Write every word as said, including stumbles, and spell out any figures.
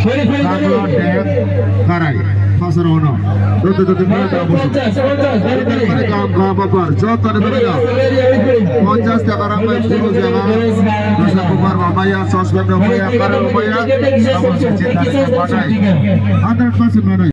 Kaklon dek karai. Pasar ono. Dodo dodo mara da busu. Karai kam ka bapar. Jotoni bagwi no. Ponchas taka rang bai puro jaga. Dosa kupar mamaya, sospen mamaya, karai mamaya. Abo se chinta ni kapanai. Hundred percent manai.